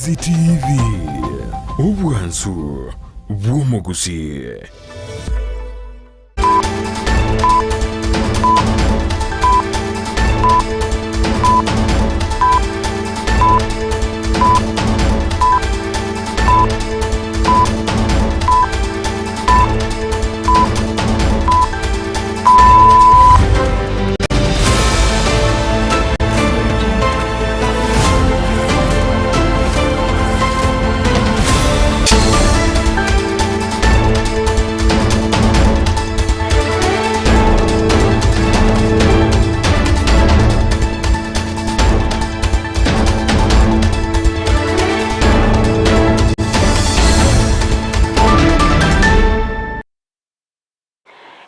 Ndizi TV, obwansu bw'omogusii.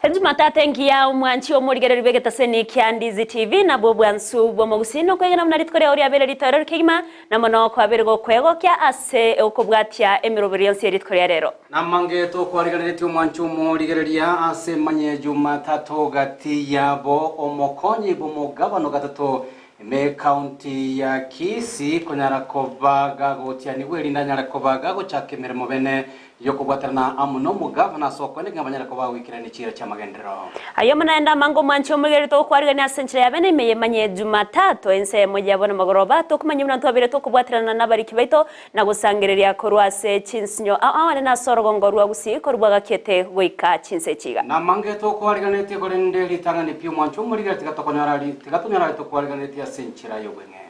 Ejumatatu engiya omwanchi omorigereri bw'egetaseni kia Ndizi TV nabwo obwansu bw'omogusii nokwegena buna rituko riao riabeire ritoereru kegima na mono kwabeire gokwegokia ase okobwatia emeroberi yonsi ye rituko ria rero. Namange tokwariganeretie omwanchi omorigereria ase emanya ya Jumatatu gati yabo omokonyi bw'omogabano gatato ime ekaunti ya Kisii konyara koba gagotianigwa erinde anyare koba gagochaka emeremo bene Y'okobwaterana amo nomogavana ase okoeneka ng'a banyare koba goikerania chiira chi'amagenderero. Ayio buna naende amange omwanchi omoigereri togokwarigania ase enchera ya bene ime y'emanye Jumatatu ensemo yabo namagoroba, tokomanya buna twabeire tokobwaterana nabariki baito na gosangereria korwa ase chinsinyo ao ao ande ase orogongo rwa Gusii korwa bwagakiete goika chinsa echi iga. Namange tokwariganetie korende ritang'ani pi omwanchi omorigeri tiga tokonyora tiga tonyora aria tokwariganetie ase enchera y'obweng'e.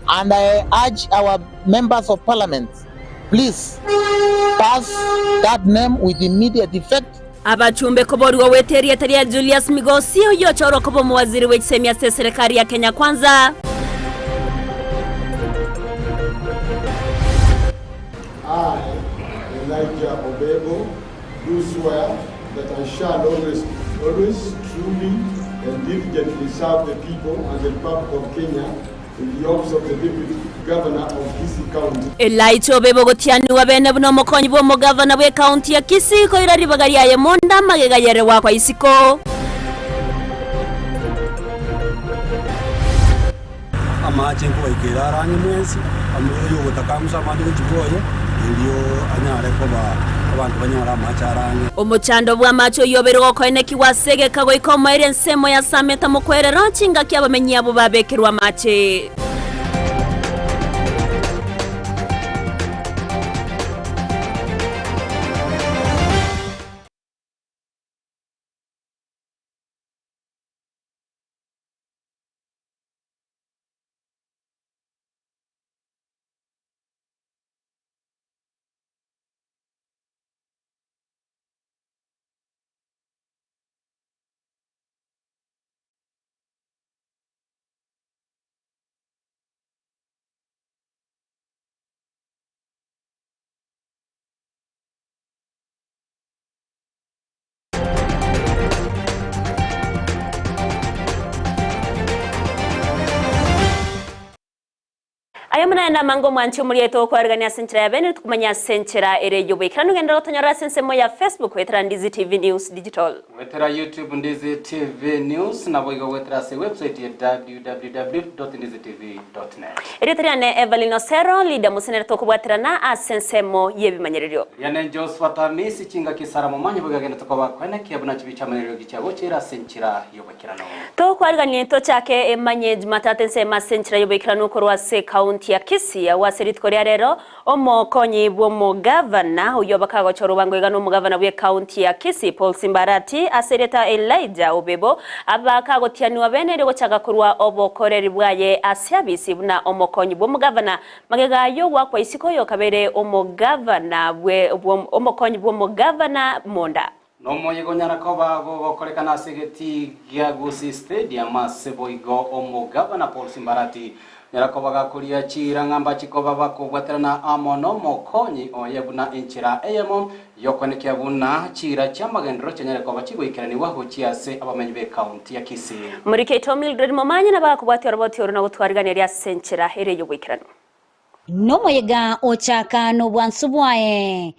And I urge our members of parliament please pass that name with immediate effect. Abachumbe koborigwa goeta erieta ria Julius Migosi oyio ochorwa koba omowaziri bwe chisemi ase eserekari ya Kenya Kwanza. I, Elijah Obebo, do swear that I shall always, always truly and diligently serve the people and the Republic of Kenya in the office of the Deputy Governor of Kisii County. Elijah Obebo gotianigwa bene buna omokonyi bw'omogavana bw'ekaunti ya Kisii koira ribaga riaye monda amagega yere goakwa isiko. Amache nkobaikera are ang'e mwensi, amo oyogotaka ang'use amache gochia bwoye, erio anyare koba abanto banyore amache are ang'e. Omochando bw'amache oyio obeire gokoenekigwa ase egeka goika omoerio ensemo ya Sameta mokwerero, chingaki abamenyi abwo babekerwe amache. Aye buna naende amange omwanchi omoriaito okwarigania ase enchera ya bene tokomanya ase enchera ere y'oboikeranu genderera gotonyora ase ensemo ya Facebook goetera Ndizi TV News Digital. Goetera YouTube Ndizi TV News naboigo goetera ase website ya www.ndizitv.net. Erieta riane Evelyn Osero, leader mosenere tokobwaterana ase ensemo y'ebimanyererio. Riane Josphat Amisi chingaki Sara Momanyi boigo agende tokoba koenekia buna chibichamanyererio gichia gochera ase enchera y'oboikeranu. Tokwariganie tochake emanye Jumatatu ensemo ase enchera y'oboikeranu korwa ase ekaunti ya Kisii agwo ase rituko ria rero Omokonyi bw'omogavana oyio bakagocha orobango iga nomogavana bw'ekaunti ya Kisii Paul Simbarati ase erieta Elijah Obebo abakagotianigwa bene erio gochaka korwa obokoreri bwaye ase abisi buna omokonyi bw'omogavana magega y'ogoakwa isiko oyo okabeire omogavana bwe omokonyi bw'omogavana Monda. Nomoyega onyara koba gogokorekana ase egetii gia Gusii Stadium ase boigo omogavana Paul Simbarati onyara koba gakoria chiira ng'a mbachikoba bakobwaterana amo nomokonyi oye buna enchera eyemo yokoenekia buna chiira chiamagenderero chianyare koba chigoikeranigwa gochia ase abamenyi b'ecounty ya Kisii. Morikeito Mildred Momanyi nabo agakobwatia oroboti oro na gotwariganeria ase enchera ere y'oboikeranu. Nomoyega ochaka nobwansu bwaye.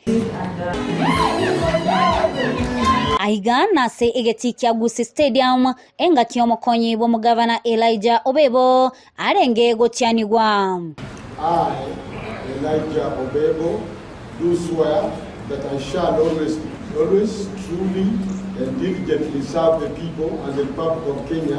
Aiga nase egetii kia Gusii Stadium, engaki omokonyi bw'omogavana Elijah Obebo arenge gotianigwa. I, Elijah Obebo, do swear that I shall always, always truly and diligently serve the people and the Republic of Kenya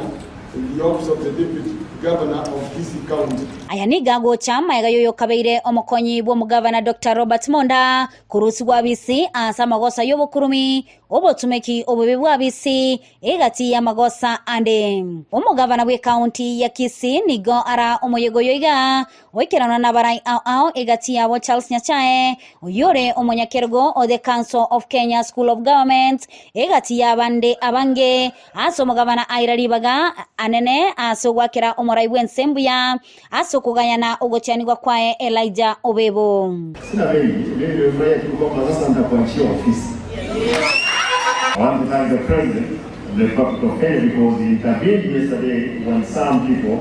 in the office of the Deputy Governor of Kisii County. Aya nigo agocha amaega y'oyokabeire omokonyi bw'omogavana Doctor Robert Monda korusigwa abisi ase amagoso y'obokurumi, obotumeki obobe bw'abisi, egati y'amagosa ande. Omogavana bw'ekaunti ya Kisii nigo ara omoyega oyo iga oikeranwa nabarai ao ao egati yabo Charles Nyachae oyore omonyakerogo o the Council of Kenya School of Government egati y'abande abange ase omogavana aira ribaga anene ase ogwakera omorai bw'ense mbuya ase okogayana ogotianigwa kwaye Elijah Obebo. Sina mengi, mimi nimefurahia tu kwamba sasa nitakuachia ofisi. I want to thank the President of the Republic of Kenya because he intervened yesterday when some people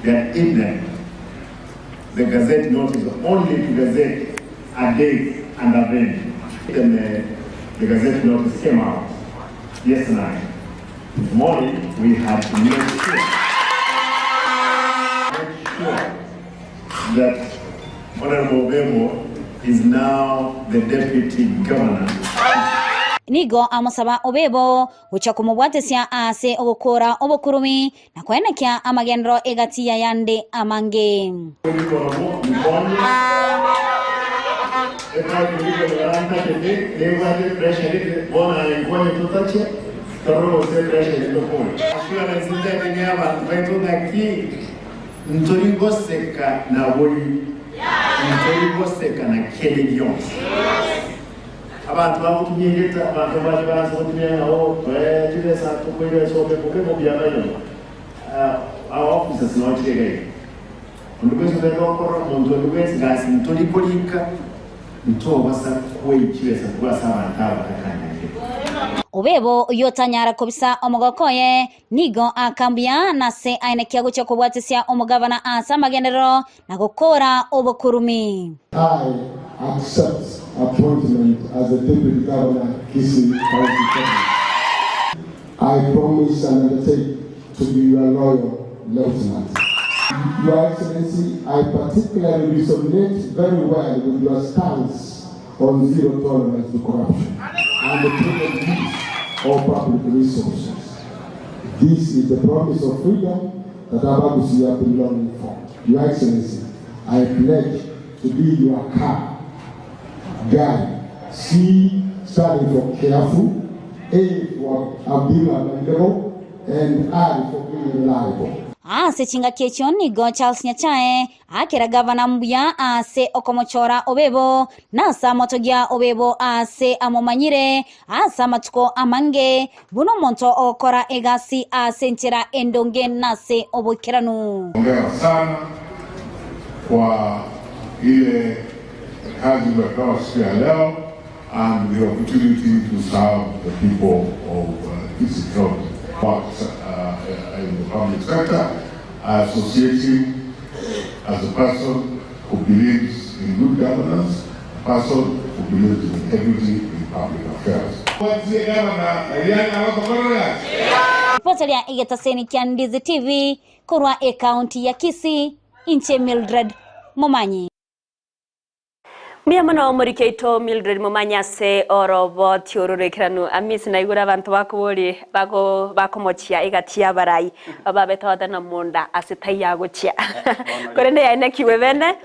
got in them the gazette notice only to gazette a date and a venue. Then the gazette notice came out yesterday. This morning we had to make sure that Honorable Obebo is now the deputy governor. Nigo amosaba Obebo gochia komobwatesia ase ogokora obokurumi na koenekia amagenderero egati y'ayande amange. Ntorigoseka na buri ntorigoseka na kende gionsi abantu bagutunyegeta abantu baje baza gutumya nabo tubesa tukwire sobe kuke mu byabayo our officers no chirega undu kwese ndokora muntu undu kwese ngasi ntorikolika ntobasa kwechibesa kubasa abantu abatakanyage Obebo oyotanyara kobisa omogoko oye nigo akambuya nase aenekia gochia kobwatesia omogavana ase amagenderero na gokora obokurumi. I accept appointment as the Deputy Governor, Kisii County Government. I promise and undertake to be your loyal lieutenant. Your Excellency, I particularly resonate very well with your stance on zero tolerance to corruption and the prudent use of public resources. This is the promise of freedom that Abagusii have been longing for. Your Excellency, I pledge to be your car, guide, C standing for careful, A for being available, and R for being reliable. Ase chingaki echio nigo Charles Nyachae akera gavana mbuya ase okomochora Obebo nase amotogia Obebo ase amomanyire ase amatuko amange buna omonto ogokora egasi ase enchera endonge nase oboikeranu. Hongera sana kwa ile kazi umepewa siku ya leo and the opportunity to serve the people of Kisii County. Works in the public sector, I associate him as a person who believes in good governance, a person who believes in integrity in public affairs. Ripota ria igetaseni kia Ndizi TV korwa ekaunti ya Kisii inche Mildred Momanyi. Mbuya mono omorikeito Mildred Momanyi ase oroboti ororekeranu amisi naigure abanto bakobori bako bakomochia egati y'abarai babete na munda ase taiyagochia korende yaenekiwe bene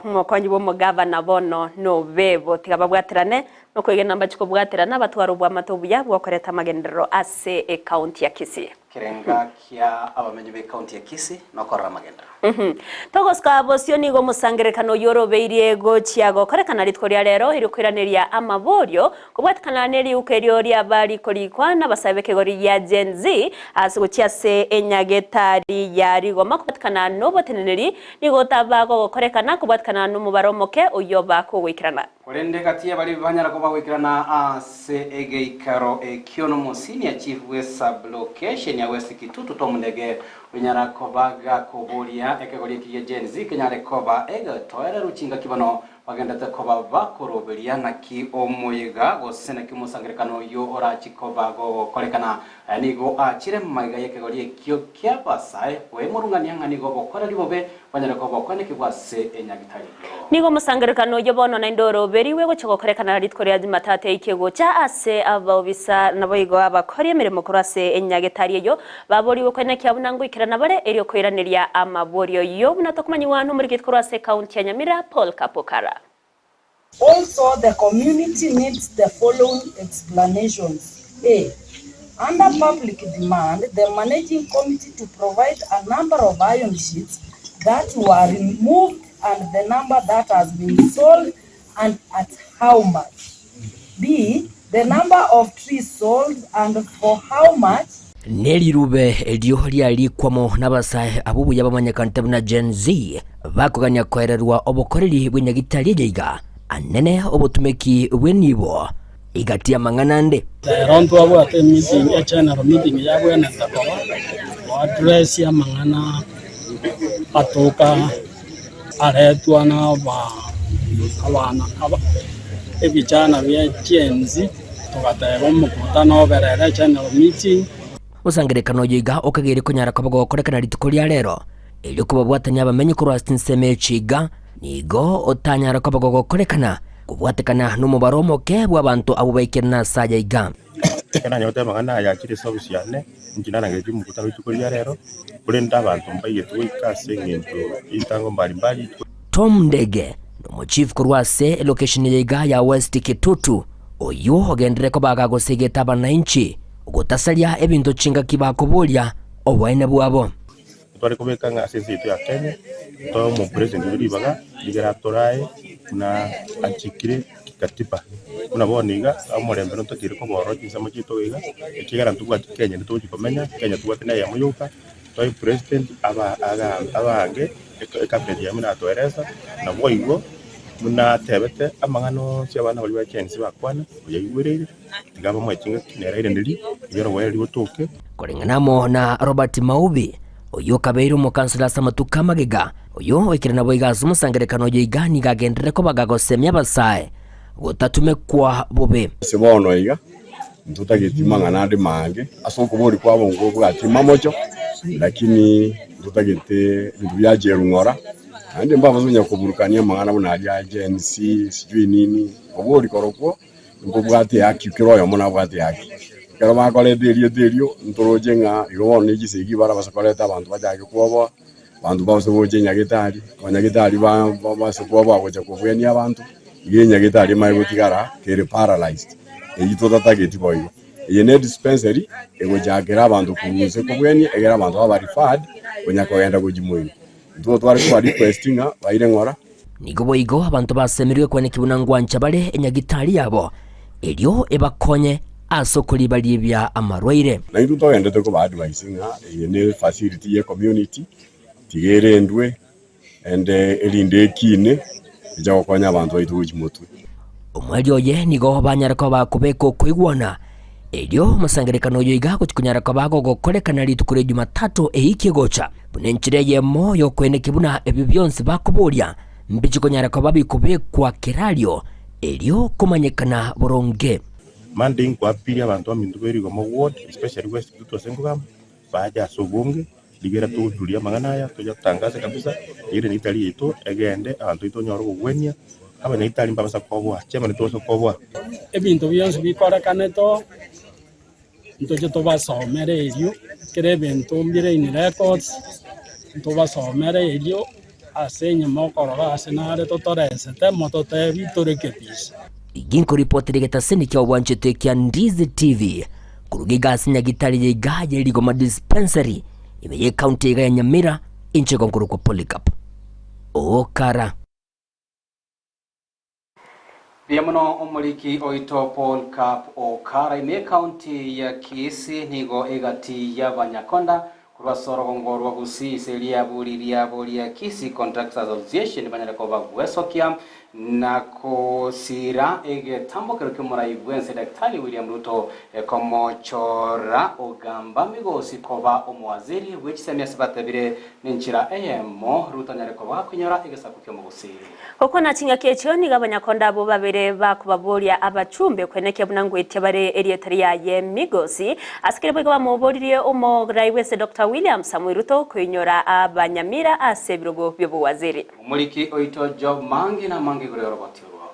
omokonyi bwa omogavana bono nobebo tiga babwaterane nokoigena mbachikobwaterana batwara obwamato obuya bwokoreta amagenderero ase ekaunti ya Kisii. Kirenga kia abamenyi be county ya Kisii nokorora amagenderero. Togosika bosio nigo omosangerekano yorobeirie gochia gokorekana rituko ria rero irikwiraneria amaborio kobwatikana neriuka erio riabarikorikwa n'abasabe b'ekegori ya Gen Z ase gochia ase enyagetari ya rigoma kobwatikana n'oboteneneri nigo tabagogokorekana kobwatikana n'omobaro omoke oyo bakogoikerana. Korende gati y'abari banyara kuba goikerana ase egeikaro ekio n'omo senior chief we sublocation ya West Kitutu Tom Ndege onyara kobaga koboria ekegori eki gia Gen Z kenyare koba egetoera ruchinga kibano. Bagendete koba bakoroberia naki omoyega gose naki omosangererekano oyio orachi koba gogokorekana. Aya nigo achire magega y'ekegori ekio ki'abasae kwemurung'ania ng'a nigo obokoreri bobe bwanyare koba okoenekigwa ase enyagitari eyio. Nigo omosangererekano oyio bono naende oroberigwe gochia gokorekana rituko ria Jumatatu eike gocha ase abaobisa naboigo abakori emeremo korwa ase enyagetari eyio baborigwe koenekia buna ngoikerana bare erio koiraneria amaborio oyio buna tokomanyigwa nomorikiti korwa ase ekaunti ya Nyamira Paul Kapokara. Also, the community needs the following explanations, A. Under public demand, the managing committee to provide a number of iron sheets that were removed and the number that has been sold and at how much. B. The number of trees sold and for how much. Nerirube erio riarikwamo nabasae abwo buya bamanyekanete buna Gen Z, bakogania koererwa obokoreri bw'enyagitari eye iga, anene obotumeki bw'enibo igati y'amang'ana ande. Rero ntwabwate emeeting, egeneral meeting yabwenerete koba, goaddress amang'ana atoka aretwa na aba abana aba ebichana bia Gen Z, togateba omokutano obe rero egeneral meeting. Omosangererekano oyo iga okageire konyara koba gokorekana rituko ria rero, erio kobabwatania abamenyi korwa ase chinsemo echi iga, nigo otanyara koba gogokorekana kobwatekana nomobaro omoke bw'abanto abwo baikire nase aya iga. Ekero nanyorete amang'ana aya achire ase ofisi yane, inche narangeretie omokutano rituko ria rero, korende abanto mbaigete goika ase eng'encho y'ebitango mbari mbari. Tom Ndege nomochief korwa ase elokesheni ya iga ya West Kitutu, oyio ogenderere koba agagosegeta abanainchi gotasaria ebinto chingaki bakoboria oboene bwabo. Tware kobeka ng'a ase ense yaito ya Kenya, toe omopresident oyo ribaga rigere atorae buna achikire kikatiba. Buna bono iga, omorembe ntotakeire koba chinsemo chiaito iga, ekiagera ntobwati Kenya ende togochia komenya, Kenya tobwate na eyemo yoka, toe president aba aga abange ecabinet yaye buna atoeresa, naboigo buna atebete amang'ana onsi abana baria ba Gen Z bakwana, oyaigwereire. Tiga bamoe chingaki nere airaneri, erio orogoereria gotoke. Koreng'ana amo na Robert Maubi, oyio okabeire omokansela ase amatuko amagega, oyio oikire naboigo ase omosangererekano oyo iga nigo agenderere koba gagosemia abasae gotatumekwa bobe. Ase bono iga, ntotageti mang'ana ande mange ase okobori kwabo nkobwati mamocho, lakini ntotagete ebinto bia jerung'ora, naende mbabase konya koburukania amang'ana buna aria a Gen Z sijui nini, kobori korokwo. Nkobwate ehaki, kera oyomo nabwate ehaki. Ekero bakoreta erieta erio, ntoroche ng'a igo bono ne chisegi barabase koreta abanto bachake kwoboa, abanto babase gocha enyagetari, abanyagetari ba- babase kwoboa gocha kobwenia abanto, iga enyagetari emanye gotigara kere paralyzed, eyio totatageti boigo. Eye ne dispensary egochakera abanto korwa inse kobwenia egere abanto baba referred konya kogenda gochia moino. Intwe tware koba request ng'a baire ng'ora. Nigo boigo abanto basemerirwe kweneki buna ngwancha bare enyagitari yabo, erio ebakonye ase okoribaribia amarwaire. Na intwe togendete koba advise ng'a eye ne facility ye community, tiga erendwe ende erinde ekine eche gokonya abanto baito gochia motwe. Omoerio oye nigo banyare koba bakobeka okoigwana, erio omosangererekano oyo iga agochia konyara koba agogokorekana rituko ria Jumatatu eyiki egocha, buna enchera eyemo y'okoenekia buna ebio bionsi bakoboria mbichi konyara koba bikobekwa kerario, erio komanyekana boronge. Monday nkoapiria abanto baminto be Rigoma ward especially West Kitutu ase nkogamba, bache ase obonge, Rigera toturie amang'ana aya, toyatangase kabisa, egere nyagetari yaito egende, abanto baito banyore obogwenia, abanyagetari mbabasa koboa, chairman tobasa koboa. Ebinto bionsi bikorekanete oo, ntoche tobasomere erio, kera ebinto mbire in records, ntobasomere erio ase enyuma okorora ase nare totoresete mototebi torekebise. Ginkoripotera egetaseni kia obwanchete kia Ndizi TV koruga iga ase nyagitari ya iga ye Rigoma Dispensary ime ye county iga ya Nyamira inche igo nkorokwa Polycarp Okara. Mbuya mono omoriki oito Paul Cap Okara ime ekaunti ya Kisii nigo egati y'abanyakonda Korwa ase orogongo rwa Gusii ase riabu riria boria Kisii Contractors Association banyare koba gwesokia. Na gosira egetambokero ki'omorai bw'ense Daktari William Ruto komochora ogamba Migosi koba omowaziri bwe chisemi ase batebire nenchera eyemo Ruto anyare koba gakoinyora egesaku ki'omogusii. Gokwana chingaki echio nigo abanyakonda abwo babere bakobaboria abachumbe kwenekia buna ngwetia bare erieta riaye Migosi. Ase keria boigo bamoboririe omorai bw'ense Doctor William Samoei Ruto koinyora abanyamira ase ebirogo bi'obowaziri. Omoriki oito Job Mangi namange igoro y'oroboti orwo.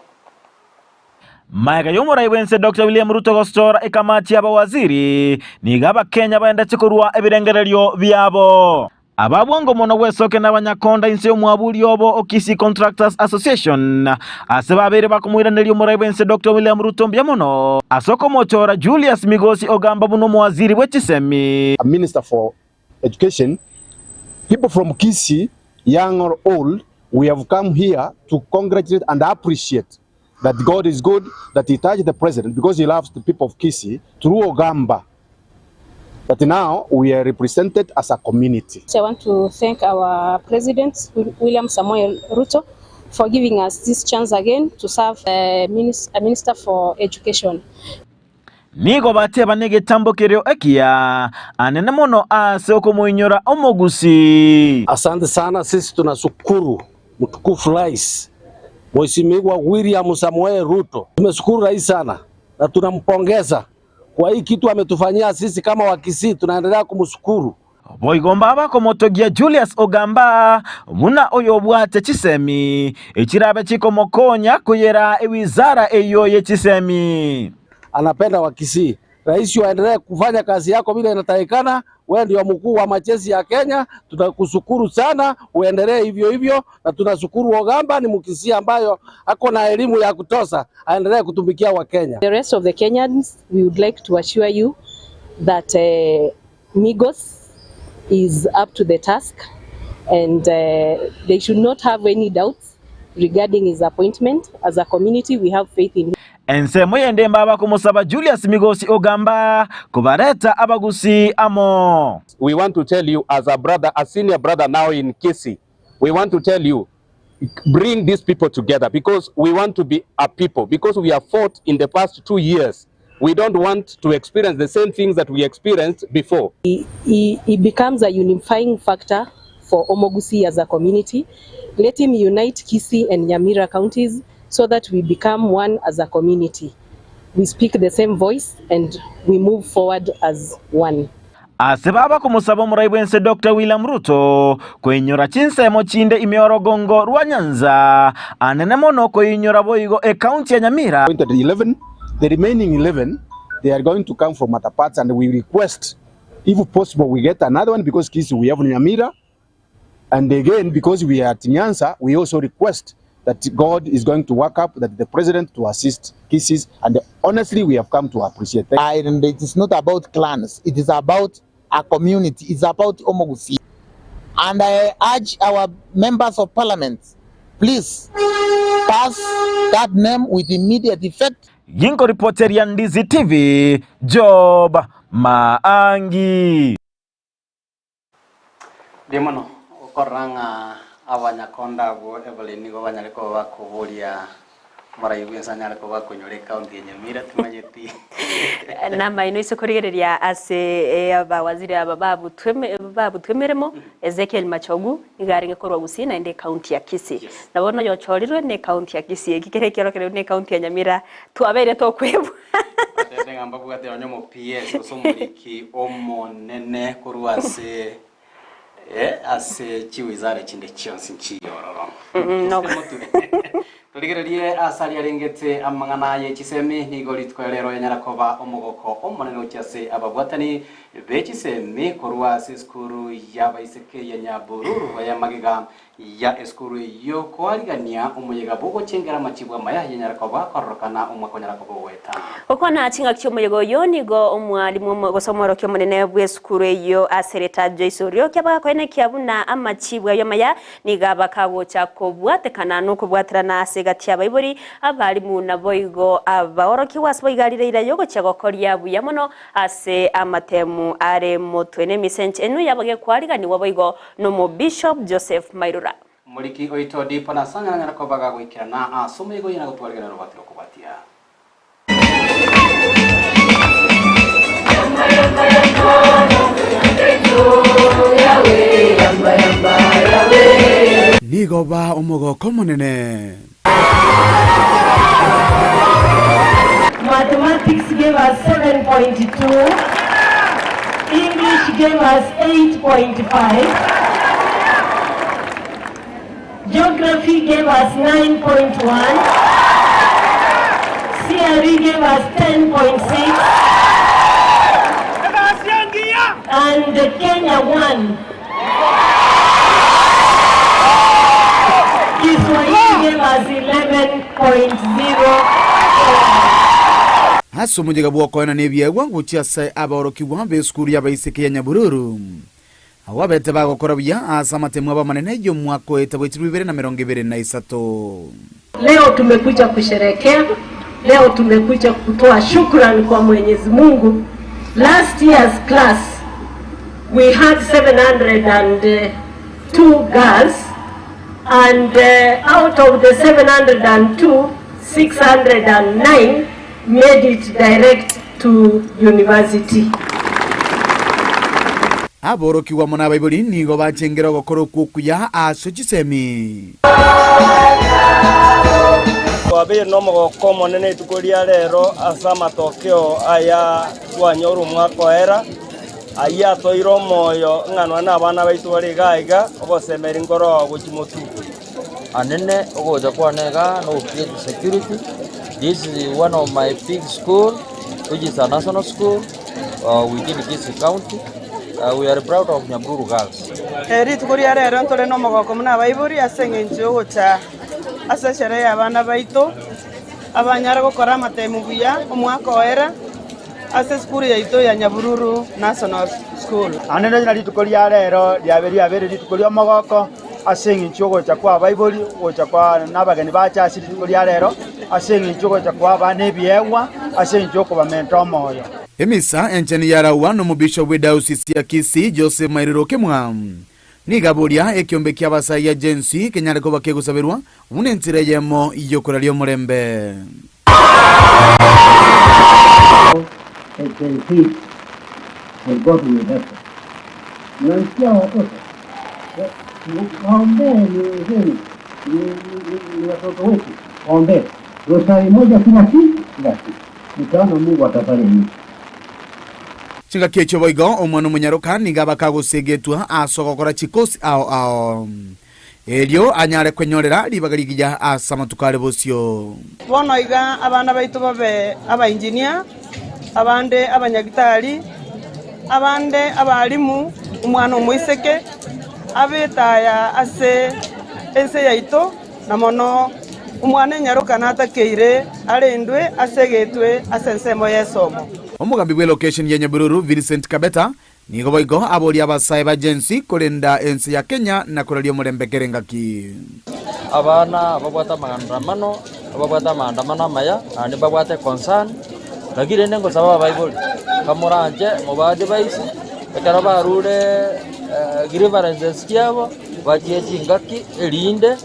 Magega y'omorai bw'ense Doctor William Ruto gosochora ekamati y'abawaziri, nigo abakenya baendetie korua ebirengererio biabo. Aba bwango mono gwesokia nabanyakonda inse y'omwaburi obo o Kisii Contractors Association ase babeire bakomoiraneria omorai bw'ense Doctor William Ruto mbuya mono ase okomochora Julius Migosi Ogamba buna omowaziri bwe chisemi. A minister for education, people from Kisii, young or old, we have come here to congratulate and appreciate that God is good, that he touched the president because he loves the people of Kisii through Ogamba, that now we are represented as a community. I want to thank our president, William Samoei Ruto, for giving us this chance again to serve a minister for education. Nigo bateba negetambo kereo ekiya anene mono ase okomoinyora omogusii. Asante sana sisi tunashukuru mtukufu Rais Mheshimiwa William Samoei Ruto. Tumeshukuru rais sana na tunampongeza kwa hii kitu ametufanyia sisi kama Wakisii, tunaendelea kumshukuru. Boigo mbabakomotogia Julius Ogamba buna oyobwate chisemi echirabe chikomokonya koyera ewizara eyio ye chisemi. Anapenda Wakisii. Rais waendelee kufanya kazi yako vile inatakikana. Wewe ndio mkuu wa majeshi ya Kenya, tunakushukuru sana, uendelee hivyo hivyo, na tunashukuru Ogamba ni Mkisii ambayo ako na elimu ya kutosha, aendelee kutumikia Wakenya. The rest of the Kenyans, we would like to assure you that uh, Migos is up to the task and uh, they should not have any doubts regarding his appointment. As a community, we have faith in him. Ensemo yende mbabakomosaba Julius Migosi Ogamba kobareta abagusii amo. We want to tell you as a brother, a senior brother now in Kisii, we want to tell you, bring these people together because we want to be a people, because we have fought in the past 2 years. We don't want to experience the same things that we experienced before. He becomes a unifying factor for Omogusi as a community. Let him unite Kisii and Nyamira counties so that we become one as a community. We speak the same voice and we move forward as one. Ase babakomosaba omorai bw'ense Doctor William Ruto koinyora chinsemo chinde ime y'orogongo rwa Nyanza anene mono koinyora boigo ecounty ya Nyamira. Appointed 11, the remaining 11 they are going to come from other parts and we request if possible we get another one because Kisii we have Nyamira and again because we are at Nyanza we also request that God is going to work up that the president to assist Kisiis and honestly we have come to appreciate. And it is not about clans, it is about a community, it's about Omogusi. And I urge our members of parliament, please pass that name with immediate effect. Ginko reporter ya Ndizi TV, Job Maangi. Mbuya mono okorora ng'a abanyakonda abwo Evelyn nigo banyare koba bakoboria omorai bw'ense anyare koba akonyora ecounty ya Nyamira timanyeti. Namaino ase okorigereria ase abawaziri aba babutwe emeremo, Ezekiel Machogu nigo arenge korwa Gusii naende ecounty ya Kisii. Na bono oyochorirwe ne ecounty ya Kisii, eki kere ekiorokererio ne ecounty ya Nyamira twabeire tokwebwa. Batebete ng'a mbabwate nonye omo PS gose omoriki omonene korwa ase eh, ase chiwizara chinde chionsi nchiyo ororo. Torigererie ase aria arengete amang'ana ye chisemi, nigo rituko ria rero yanyara koba omogoko omonene gochia ase ababwatani be chisemi korwa ase esukuru y'abaiseke ya Nyabururu aya magega ya esukuru eyio koarigania omoyega bw'ogochengera amachibu amaya yanyara koba kororokana omwaka onyara koba ogoeta. Gokwana chingaki chi'omoyega oyio nigo omwalimu omo gose omworokia omonene bw'esukuru eyio ase reta Joyce Orioki abagakoenekia buna amachibu ayio amaya nigo abakagocha kobwatekana nokobwaterana ase egati y'abaibori, abalimu naboigo abaorokigwa ase boigo arire eira y'ogochia gokoria buya mono ase amatemu are motwe nemisenche enu yabo gekwariganigwa boigo Nomobishop Joseph Mairura. Omoriki oito Dipo Nasanya nanyare koba gagoikerana ase omaiga oye na gotwarigerera robatire okobwatia. Nigo ba omogoko omonene. Mathematics gave us 7.2, English gave us 8.5, Geography gave us 9.1, CRE gave us 10.6, and Kenya 1. Kiswahili gave us 11.04. Ase omoyega bw'okoenana ebiegwa gochia ase aborokigwa b'esukuru y'abaiseke ya Nyabururu, Abwo abete bagokora buya ase amatemu abo amanene y'omwaka oeta bwe chilifu ibere na emerongo ebere na isato. Leo tumekuja kusherekea, leo tumekuja kutoa shukran kwa Mwenyezi Mungu. Last year's class we had 702 girls and out of the 702, 609 made it direct to university. Aborokigwa amo nabaibori nigo bachengire ogokora okwo okuya ase chisemi. Twabeire nomogoko omonene rituko ria rero ase amatokeo aya twanyora omwaka oera, ayio atoeire omoyo ng'a nonya nabana baito bare iga iga, ogosemeria nkoro gochia motwe. Anene ogocha kwane igaa no create security, this is one of my big school which is a national school within Kisii county, we are proud of Nyabururu girls. Rituko ria rero ntore nomogoko buna abaibori ase engencho y'ogocha ase esherehe y'abana baito, abanyare gokora amatemu buya omwaka oera ase esukuru yaito ya Nyabururu National School. Naende na rituko ria rero riabe riabeire rituko ri'omogoko ase engencho y'ogocha kw'abaibori, ogocha kwa nabageni bache ase rituko ria rero, ase engencho y'ogocha kw'abana ebiegwa, ase engencho y'okobamenta omoyo. Emisa enchenu yaragwa nomobishop bw'Edaosisi ya Kisii, Joseph Mairiro Okemwa, nigo aboria ekiombe ki'abasae gia Gen Z kenyare koba kegosaberwa buna enchera eyemo y'okoraria omorembe. Gen Z and God will help us. Mnanisikia watoto? Waombee ni wenzenu, ni watoto wetu, waombee rosari moja kila siku, kila siku, nitaona Mungu atafanya nini. Chingaki echio boigo omwana omonyaroka nigo aba kagosegetwa ase ogokora chikosi ao ao, erio anyare kwenyorera ribaga rigiya ase amatuko are bosio. Bono iga abana baito babe abainjinia, abande abanyagitari, abande abalimu, omwana omoiseke abe etaya ase ense yaito, na mono omwana enyaroka natakeire arendwe ase egetwe ase ensemo y'esomo. Omogambi bw'elocation ya Nyabururu Vincent Kabeta nigo boigo aboria abasae ba Gen Z korenda ense ya Kenya na koraria omorembe kera engaki. Abana ababwate amaandamano, ababwate amaandamano amaya, naende mbabwate concern, lakini rende ngosaba abaibori, kamoranche moba advise, ekero barure grievances chiabo, bachie chingaki erinde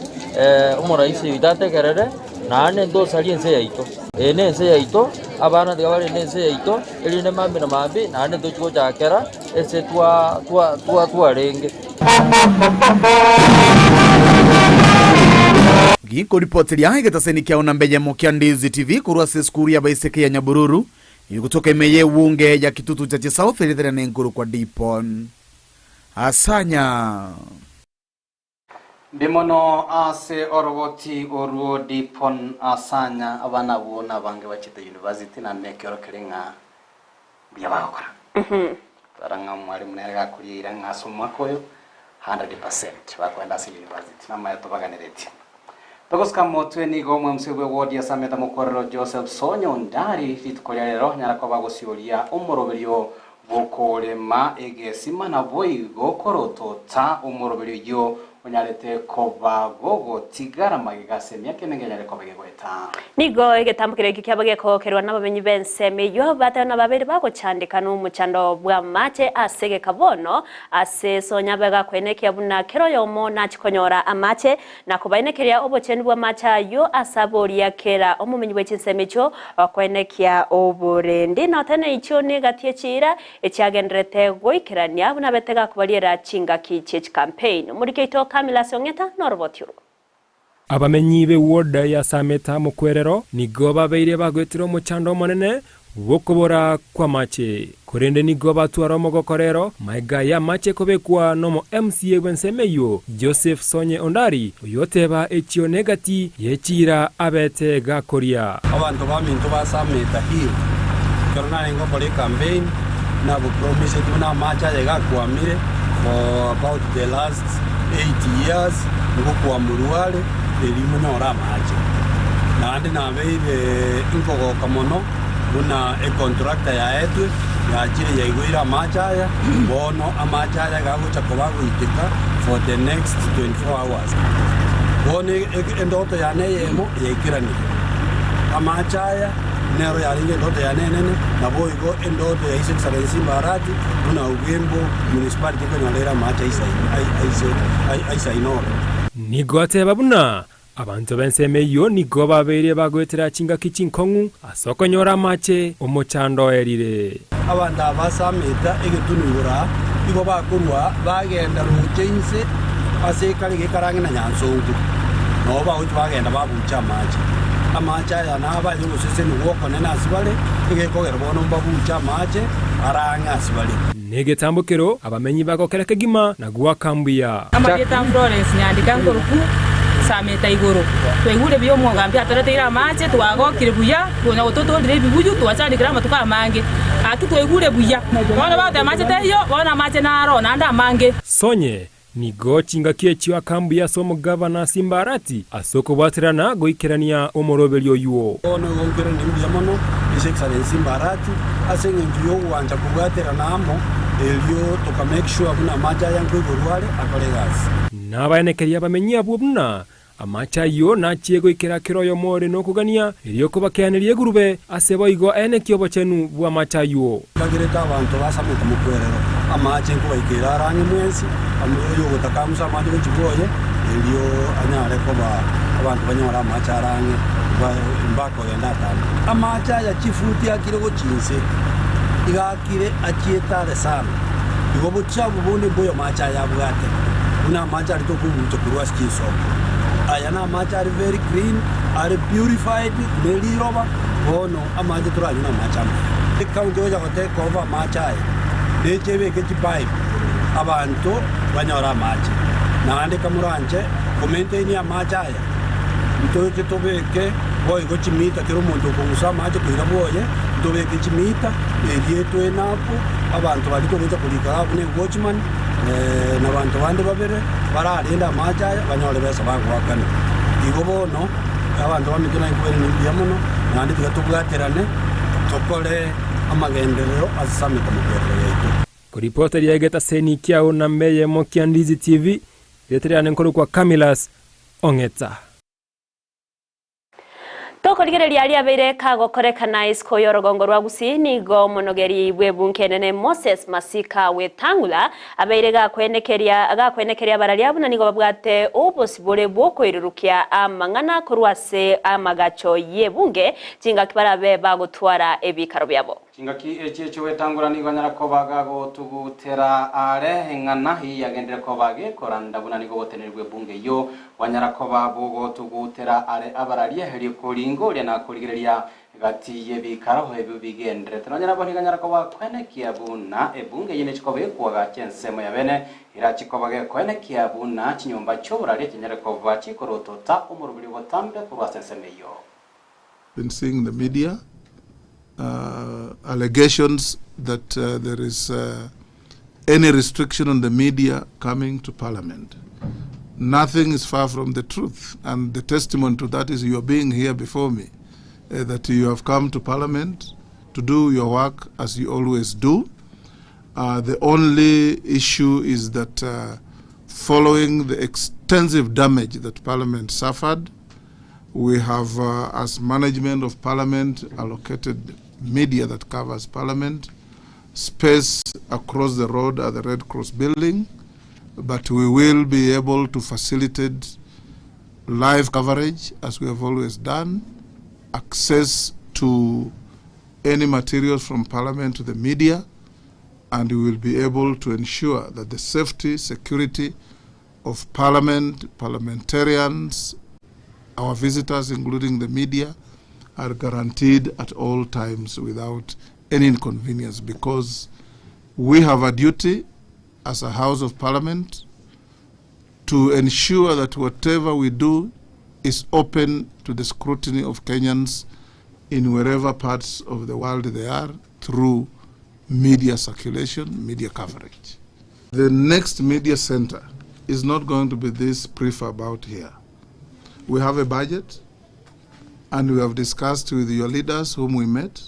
omoraisi oito ategerere, naende ntosarie ense yaito. Eye nense yaito, abana tiga barende ense yaito, erinde mambia na mambia naende ntochie gochakera ase twa twa twa twarenge. Gikoripoteria egetaseni kiao namba eyemo kia Ndizi TV korwa ase esukuru y'abaiseke ya Nyabururu, egotoka ime y'ebunge ya Kitutu Chache South eritera nenkuru kwa Dipon Asanya. Mbuya mono ase oroboti orwo Dipon Asanya, abana abwo nabange bachete university naende nekioro kere ng'a mbuya bagokora. Tara ng'a omwalimu nere gakoria eira ng'a ase omwaka oyo 100% bakoenda ase university namaya tobaganeretie. Togosuka motwe nigo omwemsi bwe ward ya Sameta mokorero Joseph Sonyo Ondari rituko ria rero nyara koba gosioria omoroberio bw'okorema egesima naboigo korotota omoroberio oyio. onyarete koba gogotigara magega ase emiaka emenge enyare koba egegoeta. Nigo egetambo keria ekio kiaba gekogokerwa nabamenyi b'ensemo eyio, batano na babere bagochandeka nomochando bw'amache ase egeka bono, ase sonya begakwenekia buna kera oyomo nachie konyora amache, na kobaenekeria obochenu bw'amache ayio ase aboria kera omomenyi bwe chinsemo echio okwenekia oborendi. Notene ichio negati echiira echiagendererete goikerania buna bete gakobariera chingaki chie chikampeini. Omoriki oito Camillus Ong'eta noroboti orwo. Abamenyi b'eward ya Sameta mokwerero nigo babeire bagoetera omochando omonene bw'okobora kw'amache. Korende nigo batwara omogoko rero magega y'amache kobekwa nomo MCA bw'ensemo eyio, Joseph Sonye Ondari, oyoteba echio negati ye chiira abete gakoria. Abanto baminto ba Sameta Hill, ekero narenge gokora ecampaign, nabopromiseti buna amache aye iga akwamire for about the last 8 years, ngokwamurwa are erio monyore amache. Naende nabeire nkogoka mono buna econtractor yaetwe yachire yaigoire amache aya, bono amache aya iga agocha koba agoiteka for the next 24 hours. Bono endoto yane eyemo yaikeranire. Amache aya nero yarenge endoto yane enene, naboigo endoto ya His Excellency Mbarati buna Ogembo Municipality ekonyora ere amache aisaine oro. Nigo ateba buna abanto b'ensemo eyio nigo babeire bagoetera chingaki chinkong'u ase okonyora amache omochando oerire. Abanto aba ase ameta egetunu igoro aa igo bakorua bagenda roche inse ase ekare gekarang'e na nyansonku, nabo bagochia bagenda babucha amache. Amache aya nabo aye ogosesenigwa okonene ase bare, egekogera bono mbabuche amache arang'e ase bare. Negetambokero abamenyi bagokera kegima na goaka mbuya. Amarieta Florence Nyandika nkoruku Sameta igoro. Twaigure buya omogambi atoreteire amache, twagokire buya, konya gototorire ebibuyu, twachandekire amatuko amange. Gaki twaigure buya. Bono bagoteba amache taiyo, bono amache naro, naende amange. Sonye, nigo chingaki echio aka mbuya ase omogavana Simbarati ase okobwaterana goikerania omoroberio oywo. Bono igo nkerende mbuya mono His Excellency Mbarati ase eng'encho y'ogwancha kobwaterana amo erio toka make sure buna amache aya nkoigorwa are akore egasi. Nabaenekerie abamenyi abwo buna amache ayio nachie goikera kera oyomo ore nokogania, erio kobakeaneria egurube, ase boigo aenekie obochenu bw'amache ayio. Nkagerete abanto basamete mokwerero amache nkobaikeire are ang'e mwensi, oyogotaka amuse amache gochia bwoye, erio anyare koba abanto banyore amache are ang'e, mbakogenda atambe. Amache aya chifuti akire gochia inse, iga akire achiete are sana. Igo bochafu bonde mboyo amache aya abwate, buna amache aria tokobucha korwa ase chinsoko. Aya namache are very clean, are purified ne riroba, bono amache toranywe namache amaya. Ecounty egocha go take over amache aya, neche ebeke chipipe abanto banyore amache. Naende kamoranche ko maintain amache aya, ntoche tobeke boigo chimita kera omonto okong'usa amache koira bwoye, ntobeke chimita erio etwe enough, abanto baria togocha korika iga buna ewatchman, na abanto bande babere bararende amache aya banyore besa bagoakana. Igo bono abanto baminto nainkwere mbuya mono, naende tiga tobwaterane tokore amagenderero ase emekamokwerero yaito. Koripoteria egetaseni kiao namba eyemo kia Ndizi TV, rieta riane nkorokwa Camillus Ong'etsa. Tokorigereria aria abeire kagokorekana isiko y'orogongo rwa Gusii, nigo omonogeri bw'ebunke enene Moses Masika Wetang'ula abeire gakwenekeria gakwenekeria abararia buna nigo babwate obosibore bw'okoirurukia amang'ana korwa ase amagacho y'ebunge chingaki barabe bagotwara ebikaro biabo. Chingaki echi echi'ogwetangora nigo anyara koba gagotugutera aare eng'ana eyio yagenderere koba gekoranda buna nigo oboteneneri bw'ebunge eyio bwanyara koba bogotugutera are abararia erio koringoria na korigereria gati y'ebikaro ebio bigendererete. Nonya nabo nigo anyara koba koenekia buna ebunge eyio nechi kobekwa gacha ensemo ya bene erachi koba gekoenekia buna chinyomba chi'oboraria chinyare koba chikorotota omoroberi obotambe korwa ase ensemo eyio. Been seeing the media uh, allegations that uh, there is uh, any restriction on the media coming to parliament. Nothing is far from the truth, and the testimony to that is your being here before me, uh, that you have come to parliament to do your work as you always do. Uh, the only issue is that uh, Following the extensive damage that Parliament suffered, we have, uh, as management of Parliament, allocated media that covers Parliament, space across the road at the Red Cross building, but we will be able to facilitate live coverage as we have always done, access to any materials from Parliament to the media, and we will be able to ensure that the safety, security of Parliament, parliamentarians, our visitors, including the media, are guaranteed at all times without any inconvenience because we have a duty as a House of Parliament to ensure that whatever we do is open to the scrutiny of Kenyans in wherever parts of the world they are through media circulation, media coverage. The next media center is not going to be this prefab out here. We have a budget and we have discussed with your leaders whom we met.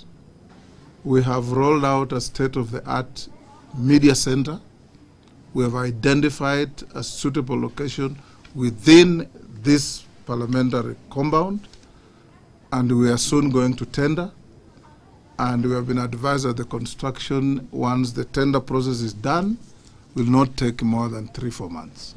We have rolled out a state-of-the-art media center. We have identified a suitable location within this parliamentary compound, and we are soon going to tender. And we have been advised that the construction, once the tender process is done, will not take more than 3-4 months.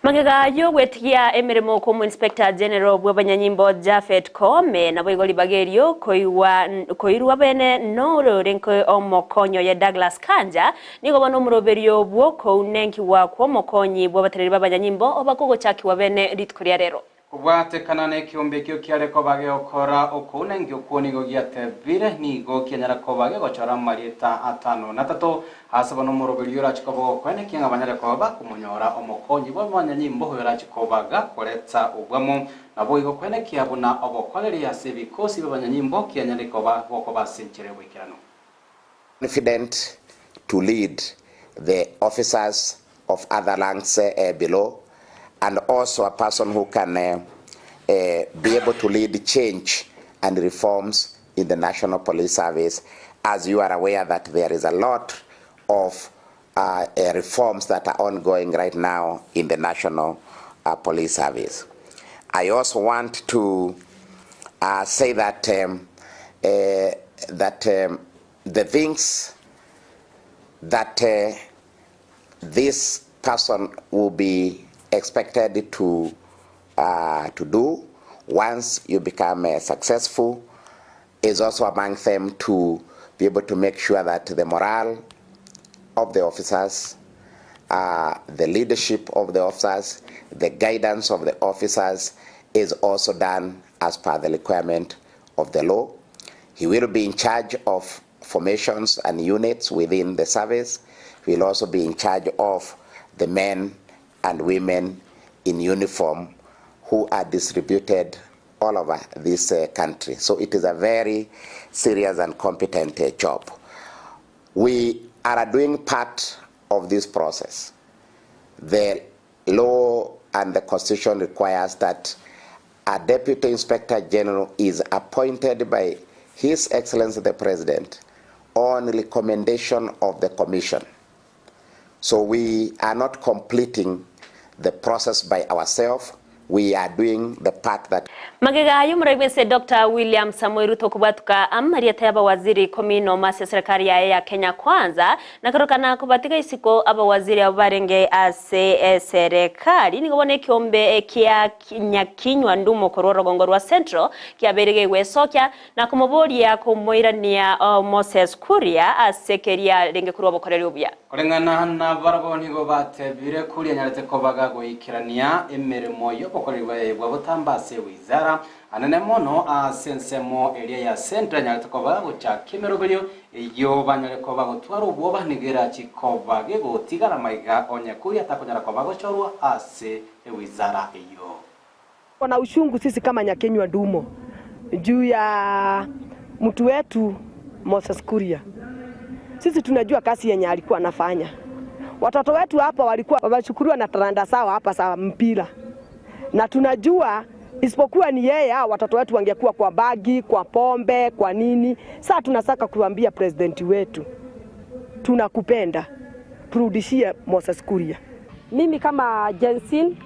Magega yogwetigia emirimo kwa Inspector General bw'abanyanyimbo Japhet Koome nabo igori bagerio koiwa koirwa bene norore omokonyo ya Douglas Kanja nigo bono omuroberio bwoko unenkiwa kwa omokonyi bw'abatereri b'abanyanyimbo obakogochakiwa bene rituko ria rero. Kobwatekana na ekiombe ekio kiare koba geokora okounengi okwo nigo giatebire nigo kianyara koba gegochora marieta atano na tato ase bono omoroberio orachikoba gokoenekia ng'a banyare koba bakomonyora omokonyi bwa abanyanyimbo oyo orachikoba gakoretsa obwamo nabo igo koenekia buna obokoreri ase ebikosi bya abanyanyimbo kianyare koba gokoba ase enchera ya oboikeranu. Confident to lead the officers of other ranks below, and also a person who can be able to lead change and reforms in the National Police Service, as you are aware that there is a lot of reforms that are ongoing right now in the National Police Service. I also want to say that the things that this person will be expected to do once you become successful is also among them to be able to make sure that the morale of the officers, the leadership of the officers, the guidance of the officers is also done as per the requirement of the law. He will be in charge of formations and units within the service. He will also be in charge of the men and women in uniform who are distributed all over this country. So it is a very serious and competent job. We are doing part of this process. The law and the Constitution requires that a Deputy Inspector General is appointed by His Excellency the President on recommendation of the Commission. So we are not completing the process by ourselves. We are doing the part that Magega yumuraibwese Dr. William Samoei Ruto kubatuka amarieta y'abawaziri 10 ase serikali yaye ya Kenya Kwanza nakarokana kubatiga isiko abawaziri abo barenge ase serikali nigo bona ekiombe kia Nyakinywa Ndumo korwa rogongo rwa Central kiaberege gwesokia na kumuboria kumoirania Moses Kuria ase keria renge kurwa bokoreri obuya. Kulingana na barabo nigo batebire kuria nyarete kobaga goikirania emirimo yobokorerwa bwa butambase wizara anene mono asensemo area ya Central nyarete kobaga gochaka emeroberio eyo banyare koba gotwara obwoba nigera chikoba gegotigara maiga onye kuria atakonyara koba gochorwa ase ewizara eyo. Wana ushungu sisi kama Nyakinywa Ndumo juu ya mtu wetu Moses Kuria. Sisi tunajua kazi yenye alikuwa anafanya. Watoto wetu hapa walikuwa wameshukuriwa na talanta sawa hapa sawa mpira. Na tunajua isipokuwa ni yeye hao watoto wetu wangekuwa kwa bagi, kwa pombe, kwa nini. Sasa tunataka kuambia president wetu, tunakupenda. Turudishie Moses Kuria. Mimi kama Jensin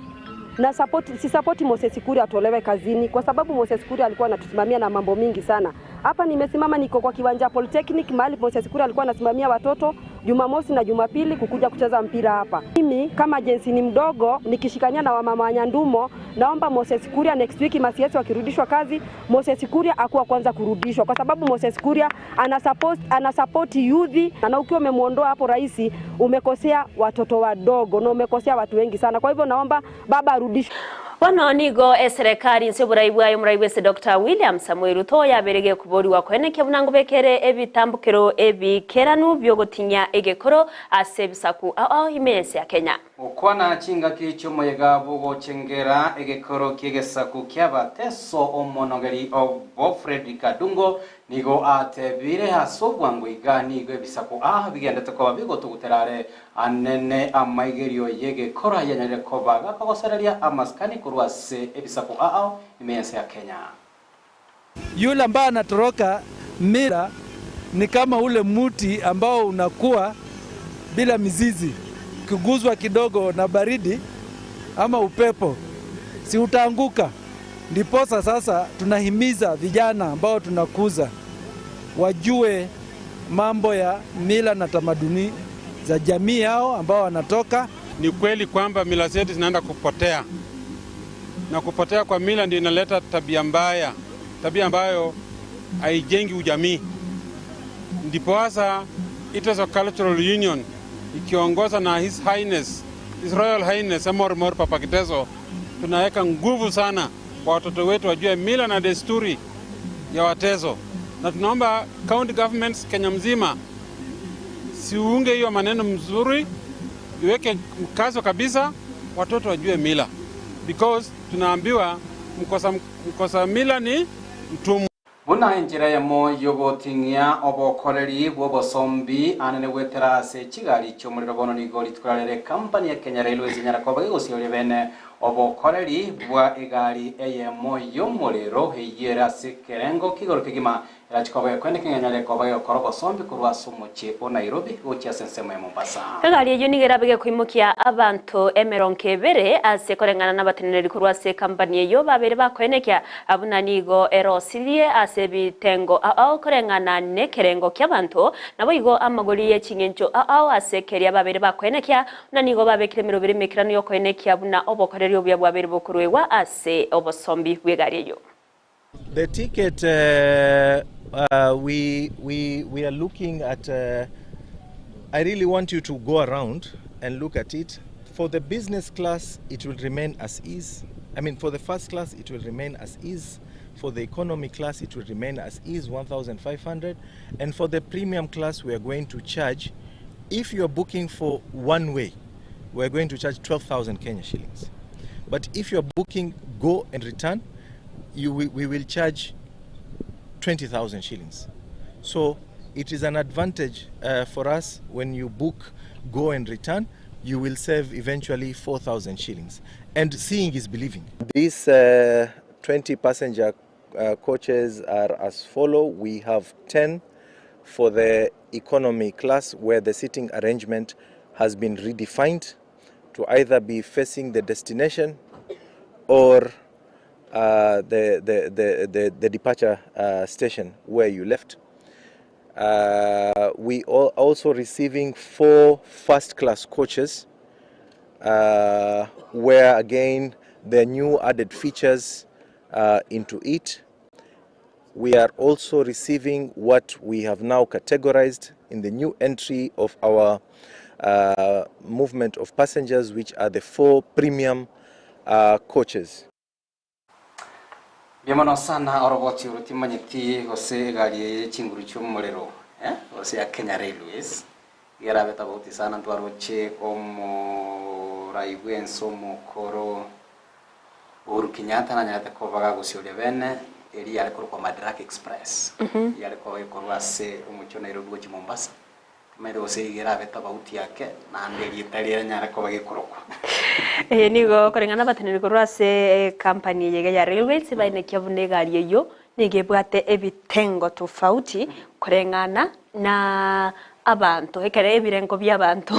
na support, si support Moses Kuria atolewe kazini kwa sababu Moses Kuria alikuwa anatusimamia na mambo mingi sana. Hapa nimesimama niko kwa kiwanja Polytechnic mahali Moses Kuria alikuwa anasimamia watoto Jumamosi na Jumapili kukuja kucheza mpira hapa. Mimi kama Jensin mdogo nikishikania na wamama wa Nyandumo, naomba Moses Kuria next week masiesi wakirudishwa kazi, Moses Kuria akuwa kwanza kurudishwa kwa sababu Moses Kuria ana support, ana support youth na ukiwa umemuondoa hapo rais, umekosea watoto wadogo na umekosea watu wengi sana. Kwa hivyo naomba baba arudishwe. Bono nigo eserekari nse oborai bwayo omorai bwese Dr. William Samoei Ruto yaberege koboriwa koenekia buna ngobekere ebitambokero ebikeranu biogotinyia egekoro ase ebisaku ao ao ime y'ense ya Kenya. Gokwana chingaki chi'omoyega bw'ogochengera egekoro ki'egesaku ki'Abateso omonogeri obo Fredrick Adungo nigo atebire ase obwango iga nigo ebisaku aa bigendete koba bigotugutera are anene amaigerio y'egekoro ayanyarire koba gakogosereria amasikani korwa ase ebisaku aao ime y'ense ya Kenya. Yule ambaye anatoroka mila ni kama ule muti ambao unakuwa bila mizizi, ukiguzwa kidogo na baridi ama upepo, si utaanguka? Ndiposa sasa tunahimiza vijana ambao tunakuza wajue mambo ya mila na tamaduni za jamii yao ambao wanatoka. Ni kweli kwamba mila zetu zinaenda kupotea, na kupotea kwa mila ndio inaleta tabia mbaya, tabia ambayo haijengi ujamii. Ndipo hasa Iteso Cultural Union ikiongoza na His Highness, His Royal Highness Amor Mor Papa Kiteso, tunaweka nguvu sana kwa watoto wetu wajue mila na desturi ya Wateso, na tunaomba county governments Kenya mzima siunge hiyo maneno mzuri, iweke mkazo kabisa, watoto wajue mila because tunaambiwa mkosa, mkosa mila ni mtumwa. Buna enchera eyemo y'ogoting'ia obokoreri bw'obosombi anene goetera ase chigari chi'omorero bono nigo rituko riarere company ya Kenya Railways enyara koba gegosioria bene obokoreri bwa egari eyemo y'omorero eyio ere ase ekerengo ki'igoro kegima erachi koba gekoenda keng'enyare koba gegokora obosombi korwa ase omochie o Nairobi gochia ase ensemo ya Mombasa. Egari eyio nigo erabe gekoimokia abanto emerongo ebere ase koreng'ana nabateneneri korwa ase ekampani eyio babere bakoenekia buna nigo erosirie ase ebitengo ao ao koreng'ana nekerengo ki'abanto, naboigo amagori ye ching'encho ao ao ase keria babere bakoenekia buna nigo babekire emeroberi emekeranu y'okoenekia buna obokoreri obuya bwabeire bokoruegwa ase obosombi bw'egari eyio. The ticket uh, uh, we, we, we are looking at, uh, I really want you to go around and look at it. For the business class, it will remain as is. I mean, for the first class, it will remain as is. For the economy class, it will remain as is, 1,500. And for the premium class, we are going to charge, if you are booking for one way, we are going to charge 12,000 Kenya shillings. But if you are booking go and return, you we, we will charge 20,000 shillings. So it is an advantage uh, for us when you book go and return, you will save eventually 4,000 shillings. And seeing is believing. These uh, 20 passenger uh, coaches are as follow. We have 10 for the economy class where the seating arrangement has been redefined to either be facing the destination or uh, the, the, the, the, the departure uh, station where you left. Uh, we are also receiving four first class coaches uh, where again there are new added features uh, into it. We are also receiving what we have now categorized in the new entry of our uh, movement of passengers, which are the four premium uh, coaches. Mbuya mono sana oroboti oro timanyeti gose egari eye ye chinguru chi'omorero eh, gose ya Kenya Railways iga erabe tofauti sana ntwaroche omorai bwense omokoro Uhuru Kenyatta nanyarete koba gagosioria bene eria yare korokwa Madaraka Express yare koba gekorwa ase omochie o Nairobi gochia Mombasa Timanyete gose iga erabe tofauti ake, naende erieta riria rianyare koba gekorokwa. Eye nigo koreng'ana abateneneri korwa ase ekampani eye iga ya Railways baenekia buna egari eyio nigo ebwate ebitengo tofauti koreng'ana na Abanto, ekere ebirengo bi'abanto,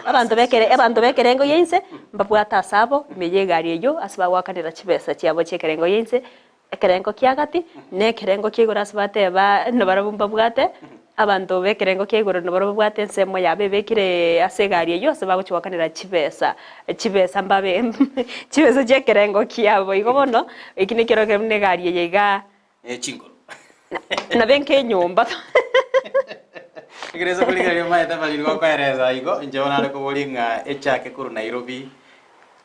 abanto bekere abanto b'ekerengo gia inse, mbabwate ase abo ime y'egari eyio ase bagoakanera chibesa chiabo chi'ekerengo gia inse, ekerengo kia gati, na ekerengo kia igoro ase bateba nabarabwo mbabwate, abanto b'ekerengo kia igoro nabarabwo babwate ensemo yabo ebekire ase egari eyio ase bagochia goakanera chibesa, chibesa mbabe chibesa chi'ekerengo kiabo. Igo bono, eki nekero ekero buna egari eye igaa. Ne chinguru. Nabe nkenyomba. Ekero ase okorigereria omanyete abariri gokoeresa igo, inche bono nare koboria ng'a echake korwa Nairobi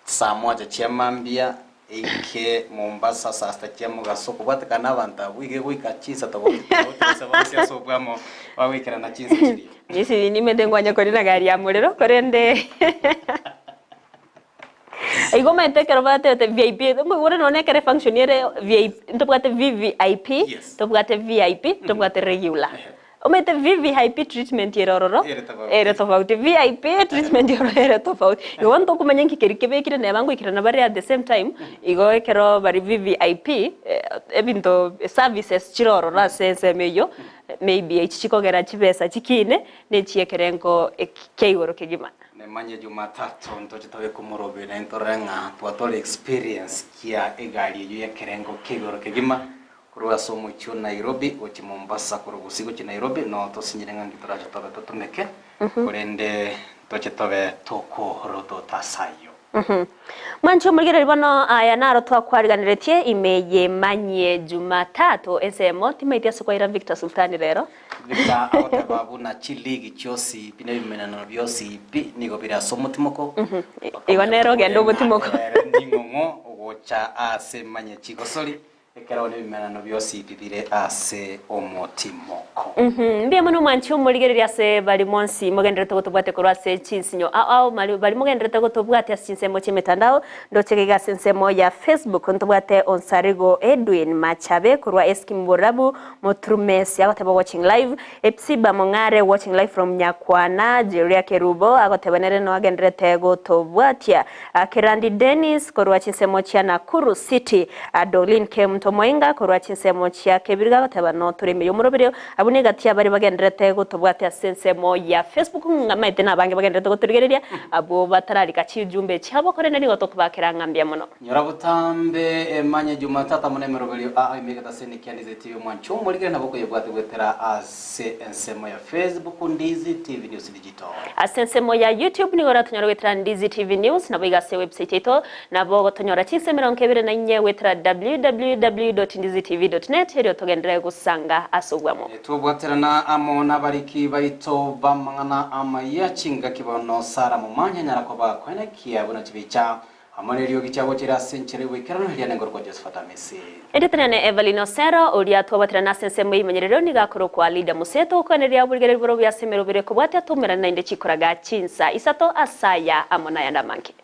saa moja chia mambia eike Mombasa saa sita chia mogaso kobwatekana na abanto abwo iga egoika chinsa tobauti tobauti gose bonsi ase obwamo bagoikerana chinsa chiria. Inche nimanyete nkwanya korina gari ya morero korende Igo omanyete ekero batebete VIP, nkoigure nonye ekero efunction ere VIP, ntobwate VVIP, tobwate VIP, tobwate regular. Omanyete VVIP treatment ere ororo, Ere tofauti. ere tofauti, VIP treatment oro ere tofauti. Igo bono tokomanya nki keria kebekire neba ngoikerana bare at the same time, igo ekero bare VVIP, ebinto services chire ororo ase ensemo eyio, maybe echi chikogera chibesa chikine, na echiekerengo eki kia igoro kegima. Nemanye Jumatatu ntoche tobe komorobio naende torore ng'a twatwara experience kia egari eyio y'ekerengo kia igoro kegima korwa ase omochie o Nairobi gochia Mombasa korwa Gusii gochia Nairobi no tosinyire ng'a nki torache tobe totumeke korende ntoche tobe tokorotota ase ayio. Mwanche omorigereria bono aya naro twakwariganeretie ime y'emanyie Jumatatu ensemo timaeti ase kwaira Victor Sultani rero. Victor agoteba buna chiligi chionsi pi na ebimeneno bionsi pi nigo bire ase omotimoko. Igo nere ogenda omotimoko. Ere ning'ong'o ogocha ase emanyie chigosori Ekero nebimenano bionsi bibire ase omotimoko. Mbuya mono mwanche omorigereria ase bari mwansi mogendererete gotobwatia korwa ase chinsinyo ao ao mari bari mogendererete gotobwatia ase chinsemo chi'emetandao ndoche iga ase ensemo ya Facebook ntobwate Onsarigo Edwin Machabe korwa Eskim Borabu Moturumesi agoteba watching live Epsiba Mong'are watching live from Nyakwana Jeria Kerubo agoteba nere noagendererete gotobwatia Kerandi Dennis korwa chinsemo chia Nakuru City, Doreen Kemunto Moinga korwa chinsemo chia Kebiriga agoteba notore ime y'omoroberio abwo negati y'abaria bagendererete gotobwatia ase ensemo ya Facebook ng'amaete nabange bagendererete gotorigereria abwo batararika chijumbe chiabo korende nigo tokobakera ng'a mbuya mono. Nyora botambe emanye Jumatatu amo nemeroberio aa ime egetaseni kia Ndizi TV omwancho omorigere nabo okoyebwate goetera ase ensemo ya Facebook Ndizi TV News Digital. Ase ensemo ya YouTube nigo oratonyore goetera Ndizi TV News, naboigo ase ewebsite yaito nabo ogotonyora chinsa 24 goetera www.ndizitv.net erio togenderere gosanga ase obwamo. Twobwaterana amo nabariki baito b'amang'ana amayia chingaki bono Sara momanya anyara koba koenekia buna chibicha Amo neriogi chiagochire ase enchera y'oboikeranu eria nengorokwa Josephat Amisi. Erieta riane Evelyn Osero, oria twabaterana ase ensemo y'eimanyerero nigo akorokwa Lydia Museto, okoeneria oborigereria bore obuya ase emeroberi ekobwatia toumerane naende chikoraga chinsa isato ase aya amo nayande amange.